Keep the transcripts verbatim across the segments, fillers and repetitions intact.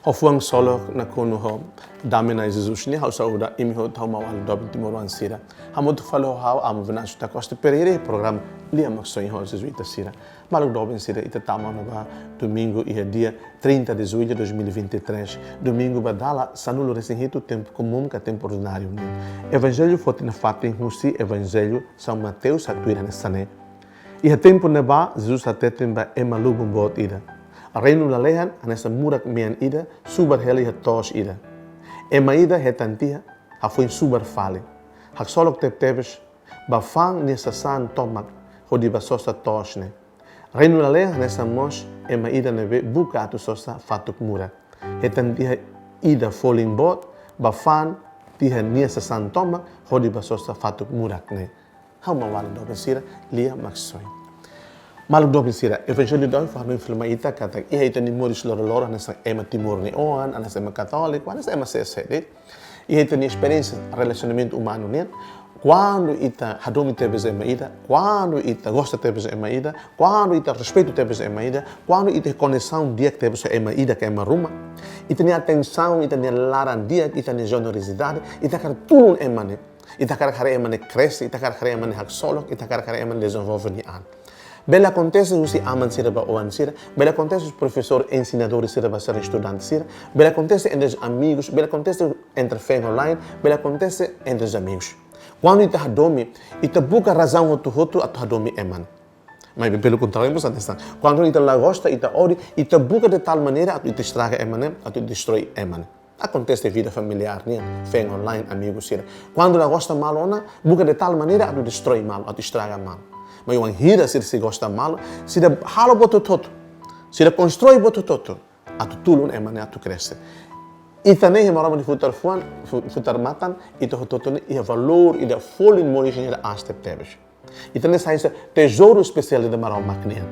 Ho fuan ksolok nakonu ho dame Na'i Jesus nian, ha'u saúda imi hotu, ha'u maun-alin doben timoroan sira. Hamutuk fali ho ha'u, Amu Venâncio da Costa Pereira, iha programa Lia Maksoin ho Jesuita sira. Maluk doben sira, ita tama ona ba domingu iha dia trinta de julho de dois mil e vinte e três, domingu ba dala sanulu-resin-hitu tempu komún ka tempu ordináriu nian. Evanjellu foti nafatin husi Evanjellu São Mateus, tuir hanesan ne'e. Iha tempu ne'ebá, Jesus hateten ba ema lubun boot ida: Reinu lalehan hanesan murak mean ida subar hela iha to'os ida. Ema ida hetan tiha, hafoin subar fali. Haksolok tebetebes, bá fa'an nia sasán tomak hodi bá sosa to'os ne'e. Reinu lalehan hanesan mós ema ida ne'ebé buka atu sosa fatuk murak. Hetan tiha ida folin boot, bá fa'an tiha nia sasán tomak hodi bá sosa fatuk murak ne'e. Ha'u maun-alin doben sira, Lia Maksoin. Maluk doben sira, Evanjellu de ohin fó hanoin fali mai ita katak iha ita-nia moris loroloron hanesan ema timoroan, hanesan ema katóliku, hanesan ema sé-sé de'it. Iha ita-nia esperiénsia relasionamentu umanu nian, kuandu ita hadomi tebes ema ida, kuandu ita gosta tebes ema ida, kuandu ita respeitu tebes ema ida, kuandu ita koneksaun di'ak tebes ho ema ida ka ema ruma, ita-nia atensaun, ita-nia laran di'ak, ita-nia jenerosidade, ita hakarak tulun ema ne'e. Ita hakarak haree ema ne'e krese, ita hakarak haree ema ne'e haksolok, ita hakarak haree ema ne'e dezenvolve nia an. Bele akontese husi aman sira ba oan sira, bele akontese husi profesór ensinadór sira ba sira estudante sira, bele akontese entre amigus, bele akontese entre feen ho la'en, bele akontese entre amigos. Kuandu ita hadomi, ita buka razaun hotu-hotu atu hadomi ema ne'e. Maibé pelu kontráriu, mós hanesan. Kuandu ita la gosta, ita odi, ita buka de tal maneira atu ita estraga ema ne'e, atu ita destroi ema ne'e. Akontese vida familiár nian, feen ho la'en, amigu sira. Kuandu la gosta malu ona, buka de tal maneira atu destroi malu, atu estraga malu. Maibé wainhira sira sei gosta malu, sira halo buat hotu-hotu, sira konstrui buat hotu-hotu atu tulun ema ne'e atu krese. Ita ne'e iha Maromak nia futar fuan, fu-, futar matan, ita hotu-hotu ne'e iha valór ida folin moris nian aas tebetebes. Ita ne'e sai hanesan tezouru espesiál ida Maromak nian.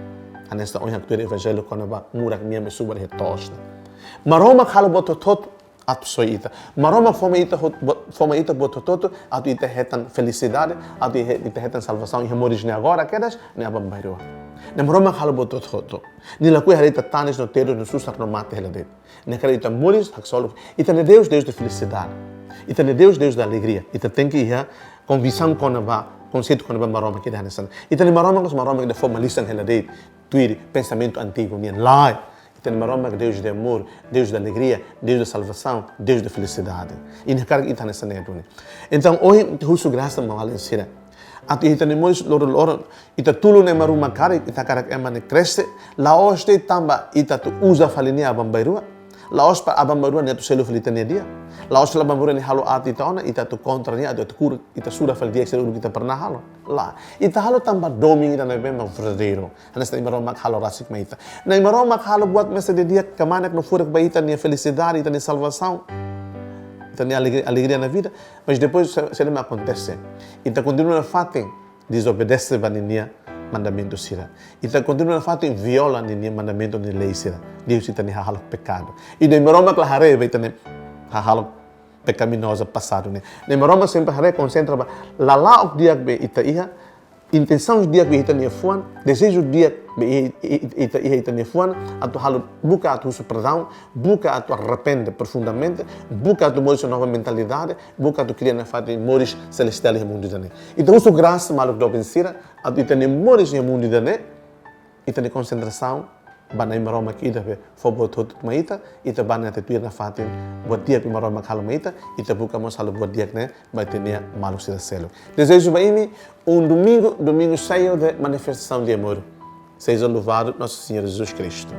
Hanesan ohin haktuir Evanjellu kona-ba murak mean ne'ebé subar iha to'os ne'e. Maromak halo buat hotu-hotu atu soi ita. Maromak fó mai ita hot-, buat, fó mai ita buat hotu-hotu atu ita hetan felisidade, atu ita he-, ita hetan salvasaun iha moris ne'e agora kedas, ne'e aban-bainrua. Ne'e Maromak halo buat hotu-hotu. Nia lakohi haree ita tanis no tedun no susar no mate hela de'it. Nia hakarak ita moris haksolok. Ita-nia Deus, Deus da felicidade. Ita-nia Deus, Deus da alegria. Ita tenke iha konviksaun kona-ba, konseitu kona-ba Maromak ida hanesan. Ita-nia Maromak, Maromak ida formaliza hela de'it tuir pensamentu antigu nian, lae. Ita-nia Maromak Deus de amor, Deus da alegria, Deus da salvasaun, Deus da felicidade. I nia hakarak ita hanesan ne'e duni. Entaun, ohin, husu grasa maun-alin sira atu ita-nia moris loroloron, ita tulun ema ruma karik, ita hakarak ema ne'e krese, la'ós de'it tanba ita atu uza fali nia aban-bainrua, la'ós para aban-bainrua nia atu selu fali ita-nia di'ak, la'ós aban-bainrua nia halo aat ita ona, ita atu kontra nia, atu, atu kura, ita sura fali di'ak sira uluk ita pernah halo. Lae, ita halo tanba domin ida ne'ebé mak verdadeiru. Hanesan Na'i Maromak halo rasik mai ita. Na'i Maromak halo buat mesak didi'ak, kmanek no furak ba ita-nia felisidade, ita-nia salvasaun, ita-nia alegri-, alegria na vida. Mas depois, se, saida mak akontese? Ita kontinua nafatin dezobedese ba ninia mandamentu sira. Ita kontinua nafatin viola ninia mandamentu, nia lei sira. Deus, ita-nia hahalok pekadu. I Na'i Maromak la haree ba ita-nia hahalok pekaminoza pasadu ne'e. Na'i Maromak sempre haree, konsentra ba lala'ok di'ak be ita iha, intensaun di'ak be ita-nia fuan, dezeju di'ak be i-, i-, i-, ita iha ita-nia fuan, atu halo, buka atu husu perdaun, buka atu arrepende profundamente, buka atu moris nova mentalidade, buka atu kria nafatin moris selestiál iha mundu ida-ne'e. Ita husu grasa maluk doben sira, atu ita-nia moris iha mundu ida-ne'e, ita-nia konsentrasaun ba Na'i Maromak ida be fó buat hotu-hotu mai ita, ita bá ne'e atu tuir nafatin buat di'ak be Maromak halo mai ita, ita buka mós halo buat di'ak ne'e ba ita-nia maluk sira seluk. Dezeju ba imi um domingo, domingo cheio de manifestação de amor. Seja louvado nosso Senhor Jesus Cristo.